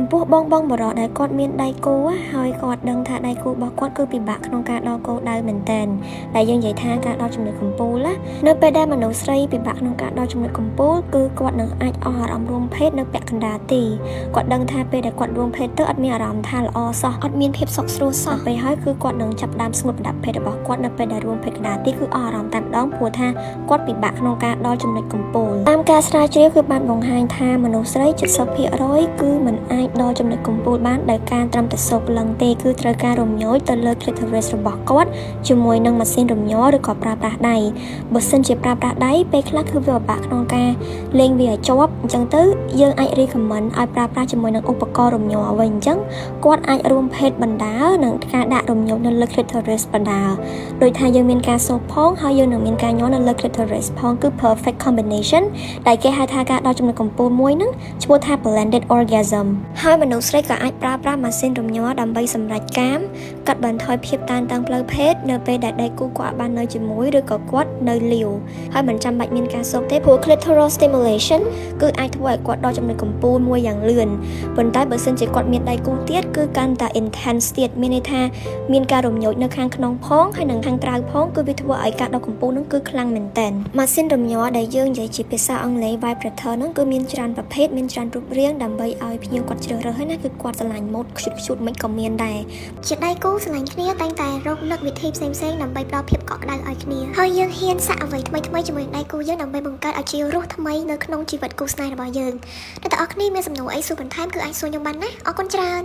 ចំពោះបងបងបុរសដែលគាត់មានដៃគូហើយគាត់ដឹងថាដៃគូរបស់គាត់គឺពិបាកក្នុងការដល់គោលដៅមែនទែនដែលយើងនិយាយថាការដល់ចំណុចកំពូលណានៅពេលដែលមនុស្សស្រីពិបាកក្នុងការដល់ចំណុចកំពូលគឺគាត់នឹងអាចអស់អារម្មណ៍រួមភេទនៅពាក់កណ្ដាលទីគាត់ដឹងថាពេលដែលគាត់រួមភេទទៅអត់មានអារម្មណ៍ថាល្អសោះអត់មានភាពសុខស្រួលសោះពេលហើយគឺគាត់នឹងចាប់ផ្ដើមស្ងួតប្រដាប់ភេទរបស់គាត់នៅពេលដែលរួមភេទកណ្ដាលទីគឺអស់អារម្មណ៍តែម្ដងព្រោះថាគាត់ពិបាកក្នុងការដល់ចំណុចកំពូលតាមការស្រាវជ្រាវគឺបានបង្ហាញថាមនុស្សស្រី70%គឺមិនអាចដល់ចំណុចកំពូលបានដោយការត្រឹមតែសូកលឹងទេគឺត្រូវការរំញោចទៅលើ clitoris របស់គាត់ជាមួយនឹងម៉ាស៊ីនរំញ័រឬក៏ប្រើប្រាស់ដៃបើសិនជាប្រើប្រាស់ដៃពេលខ្លះគឺវាពិបាកក្នុងការលេងវាឲ្យជាប់អញ្ចឹងទៅយើងអាច recommend ឲ្យប្រើប្រាស់ជាមួយនឹងឧបករណ៍រំញ័រវិញអញ្ចឹងគាត់អាចរួមភេទបណ្ដើរនិងការដាក់រំញោចនៅលើ clitoris បណ្ដើរដោយថាយើងមានការសូកផងហើយយើងនឹងមានការញ័រនៅលើ clitoris ផងគឺ perfect combination ដែលគេហៅថាការដល់ចំណុចកំពូលមួយហ្នឹងឈ្មោះថា blended orgasm ហើយមនុស្សស្រីក៏អាចប្រើប្រាស់ម៉ាស៊ីនរំញ័រដើម្បីសម្រេចកាមកាត់បន្ថយភាពតានតឹងផ្លូវភេទនៅពេលដែលដៃគូគាត់បាននៅជាមួយឬក៏គាត់នៅលាវហើយមិនចាំបាច់មានការសូកទេព្រោះ clitoral stimulation គឺអាចធ្វើឲ្យគាត់ដល់ចំណុចកំពូលមួយយ៉ាងលឿនប៉ុន្តែបើសិនជាគាត់មានដៃគូទៀតគឺកាន់តែ intense ទៀតមានន័យថាមានការរំញោចនៅខាងក្នុងផងហើយនិងខាងក្រៅផងគឺវាធ្វើឲ្យការដល់កំពូលនឹងគឺខ្លាំងមែនទែនម៉ាស៊ីនរំញ័រដែលយើងនិយាយជាភាសាអង់គ្លេស vibrator ហ្នឹងគឺមានច្រើនប្រភេទមានច្រើនរូបរាងដើម្បីឲ្យភ្ញៀវគាត់ជ្រើសរើសហើយណាគឺគាត់ស្រឡាញ់ម៉ូដខ្ជូតខ្ជូតមិនក៏មានដែរ ជាដៃគូស្រឡាញ់គ្នាតែងតែរកនឹកវិធីផ្សេងៗដើម្បីផ្ដល់ភាពកក់ក្ដៅឲ្យគ្នាហើយយើងហ៊ានសាកអ្វីថ្មីៗជាមួយដៃគូយើងដើម្បីបង្កើតឲ្យជារសថ្មីនៅក្នុងជីវិតគូស្នេហ៍របស់យើងអ្នកទាំងអស់គ្នាមានសំណួរអីសួរបន្ថែមគឺអាចសួរខ្ញុំបានណាអរគុណច្រើន។